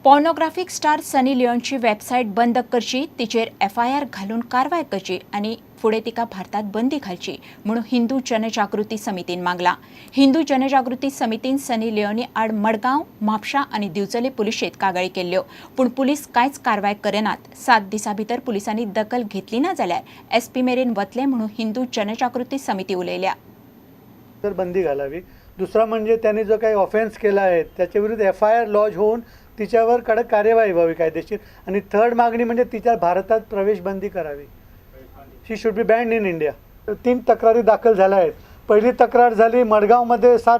Pornographic star Sunny लिओनची website बंद करची, तिचेर एफआयआर घालून कारवाय करची आनी फुडें तिका भारतात बंदी घालची म्हणून हिंदू जनजागृती समितीन मागला। हिंदू जनजागृती समितीन सनी लिओनी आड मडगांव, म्हापशा आनी दिवचले पुलिशेंत कागाळी केल्ल्यो, पूण पुलीस कांयच कारवाय करिनात। 7 दिसां भितर पुलिसांनी दखल घेतली ना जाल्यार एसपी मेरेन वतले म्हणून हिंदू जनजागृती समिती उलयल्या। तर बंदी घालावी। दुसरा म्हणजे त्यांनी जो काही ऑफेन्स केला आहे त्याच्याविरुद्ध एफआयआर लॉज होऊन तिच्यावर कडक कार्यवाही व्हावी कायदेशीर। आणि थर्ड मागणी म्हणजे तिच्या भारतात प्रवेश बंदी करावी। She should be banned in India. 3 तक्रारी दाखल झाल्या आहेत। पहिली तक्रार झाली मडगावमध्ये 7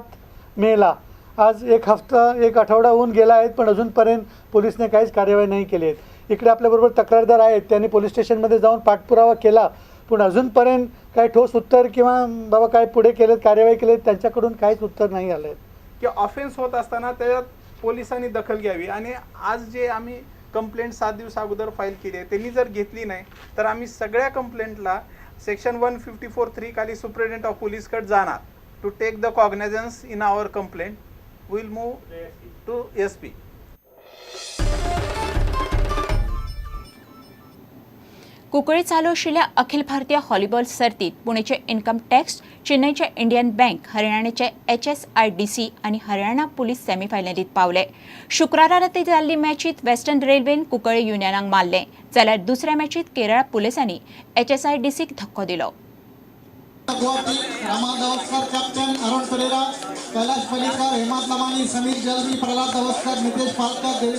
मेला। आज एक हफ्ता एक आठवडा होऊन गेला आहे, पण अजूनपर्यंत पोलिसने काहीच कार्यवाही नाही केली आहे। इकडे आपल्याबरोबर तक्रारदार आहेत, त्यांनी पोलीस स्टेशनमध्ये जाऊन पाठपुरावा केला, पण अजूनपर्यंत काही ठोस उत्तर किंवा बाबा काय पुढे केलेत, कार्यवाही केली त्यांच्याकडून काहीच उत्तर नाही आलं आहे। की ऑफेन्स होत असताना त्याच्यात पोलिसांनी दखल घ्यावी। आणि आज जे आम्ही कंप्लेंट 7 दिवस अगोदर फाईल केली आहे त्यांनी जर घेतली नाही तर आम्ही सगळ्या कंप्लेंटला सेक्शन 154(3) खाली सुप्रिटेंडेंट ऑफ पोलीसकडे जाणार। To take the cognizance in our complaint will move to SP. Cuncolim चालू आशिल्ल्या अखिल भारतीय व्हॉलीबॉल सर्तीत पुणेचे इन्कम टॅक्स, चेन्नईचे इंडियन बँक, हरियाणाचे HSIDC आनी हरियाणा पुलीस सेमीफायनलीत पावले। शुक्रारा राती जाल्ली मॅचीत वेस्टर्न रेल्वेन कुंकळी युनियनाक मारले, जाल्यार दुसऱ्या मॅचीत केरळ पुलिसांनी HSIDCक धक्को दिलो। रमा गावस्कर कॅप्टन, अरुण परेरा, कैलाश पलीकर, हेमंत लमानी, समीर जलवी, प्रहलाद गावस्कर, नितेश पालकर।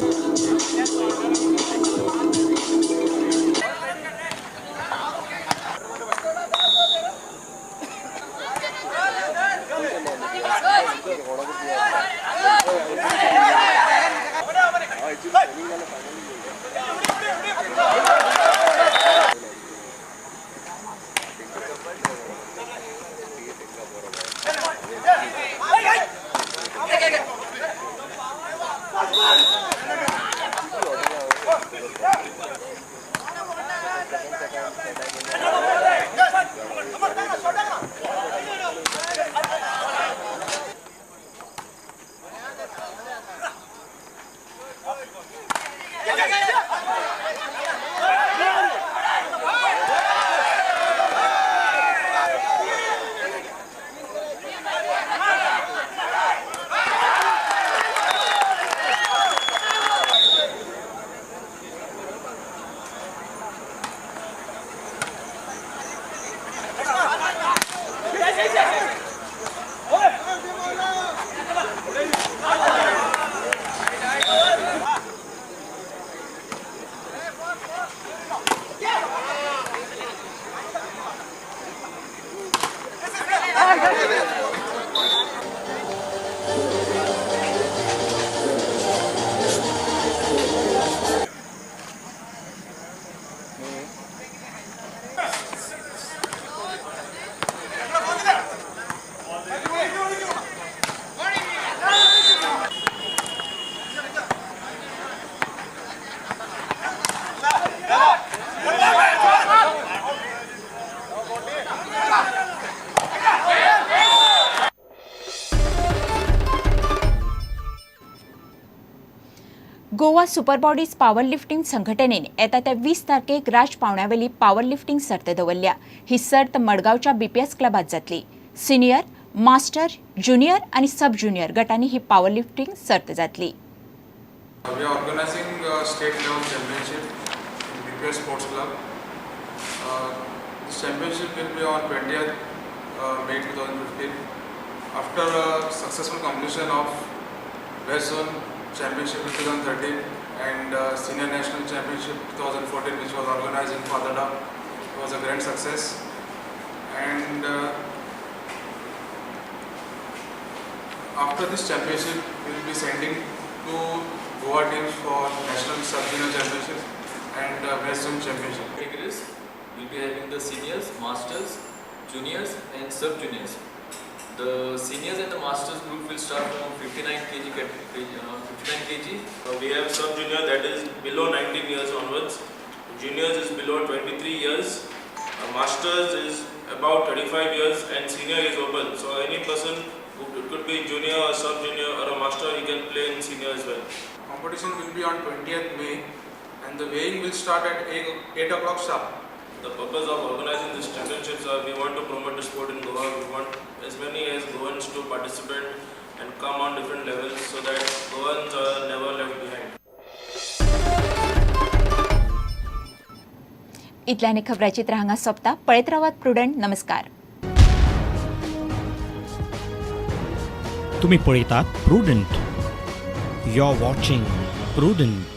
गोवा सुपरबॉडीज पावर लिफ्टिंग संघटनेन येता त्या 20 तारखेक राज पावण्यावेली पावर लिफ्टिंग सर्त दवरल्या। ही सर्त मडगांवच्या बीपीएस क्लबात जातली। सिनियर, मास्टर, ज्युनियर आनी सब ज्युनियर गटांनी ही पावर लिफ्टिंग सर्त जातली। We are organizing a state level championship in BPS Sports Club. This championship will be on 20th May 2015. After a successful completion of West Zone Championship in 2013 and Senior National Championship 2014, which was organized in Fatorda, it was a grand success. And after this championship, we will be sending 2 Goa teams for National Sub-Junior Championship and West Zone Championship. Categories will be having the seniors, masters, juniors and sub-juniors. The seniors and the masters group will start from 59 kg. 59 kg. We have sub-junior, that is below 19 years onwards. Juniors is below 23 years. Masters is about 35 years and senior is open. So any person who it could be junior or sub-junior or a master, he can play in senior as well. Competition will be on 20th May and the weighing will start at 8 o'clock sharp. The purpose of organizing these championships are we want to promote the sport in Goa. We want as many as Goans to participate and come on different levels so that Goans are never left behind. इतल्याने खबराचित्र हांगा सोंपता. पळयत रावात prudent. नमस्कार. तुम्ही पळयतात Prudent. You are watching Prudent.